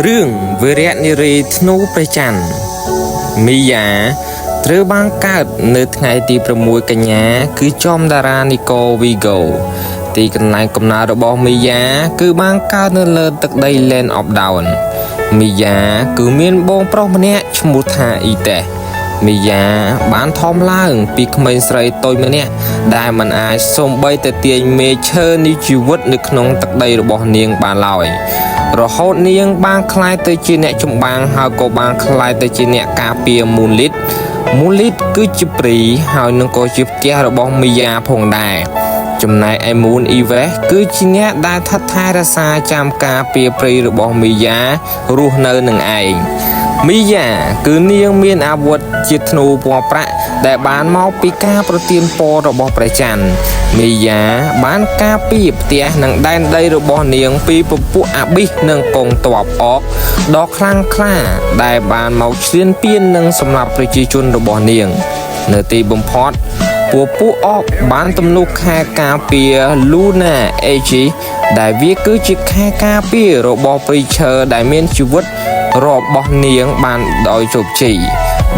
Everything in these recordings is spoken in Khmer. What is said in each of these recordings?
រឿងវីរៈនារីធ្នូព្រះច័ន្ទមីយ៉ាត្រូវបានកើតនៅថ្ងៃទី6កញ្ញាគឺចំតារានិករ Vigo ទីកន្លែងកំណើតរបស់មីយ៉ាគឺបានកើតនៅលើទឹកដី Land of Dawn មីយ៉ាគឺមានបងប្រុសម្នាក់ឈ្មោះថាអ៊ីតេសមីយ៉ាបានធំឡើងពីក្មេងស្រីតូចម្នាក់ដែលមិនអាចសូម្បីតែទាញមេឈើនៃជីវិតនៅក្នុងទឹកដីរបស់នាងបានឡើយ រហូតនាងបានក្លាយទៅជាអ្នកចម្បាំងហើយក៏បានក្លាយទៅជាអ្នកការពារ Moonlit Moonlit គឺជាព្រីហើយនឹងក៏ជាផ្ទះរបស់មីយ៉ាផងដែរចំណែកឯ Moon Eves គឺជាអ្នកដែលថិតថែរក្សាចាំការពារព្រៃរបស់មីយ៉ារស់នៅនឹងឯងមីយ៉ាគឺនាងមានអាវុធជាធ្នូពណ៌ប្រាក់ដែលបានមកពីការប្រទានពររបស់ព្រះច័ន្ទមីយ៉ាបានការពារផ្ទះនិងដែនដីរបស់នាងពីពពួកអាប៊ីសនិងកងទ័ពអកដ៏ខ្លាំងក្លាដែលបានមកឈ្លានពាននិងសម្លាប់ប្រជាជនរបស់នាង នៅទីបំផុតពួកពួកអកបានទំនុកខែការពារ Luna AG ដែលវាគឺជាខែការពាររបស់ព្រៃឈើដែលមានជីវិតរបស់នាងបានដោយជោគជ័យ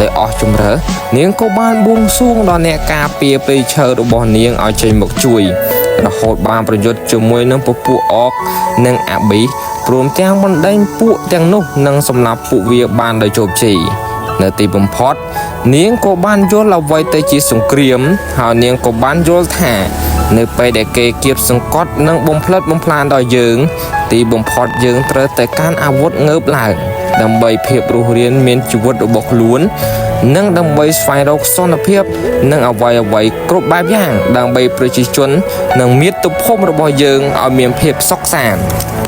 ដោយអស់ជំរើសនាងក៏បានបួងសួងដល់អ្នកការពារព្រៃឈើរបស់នាងឲ្យចេញមកជួយ រហូតបានប្រយុទ្ធជាមួយនឹងពពួកអកនិងអាប៊ីសព្រមទាំងបណ្ដេញពួកទាំងនោះនិងសម្លាប់ពួកវាបានដោយជោគជ័យនៅទីបំផុត នាងក៏បានយល់អ្វីទៅជាសង្គ្រាម ហើយនាងក៏បានយល់ថា នៅពេលដែលគេគៀបសង្កត់និងបំផ្លិចបំផ្លាញដល់យើង ទីបំផុតយើងត្រូវតែកាន់អាវុធងើបឡើង ដើម្បីភាពរស់រានមានជីវិតរបស់ខ្លួន និងដើម្បីស្វែងរកសន្តិភាព និងអ្វីអ្វីគ្រប់បែបយ៉ាង ដើម្បីប្រជាជន និងមាតុភូមិរបស់យើងឲ្យមានភាពសុខសាន្ត។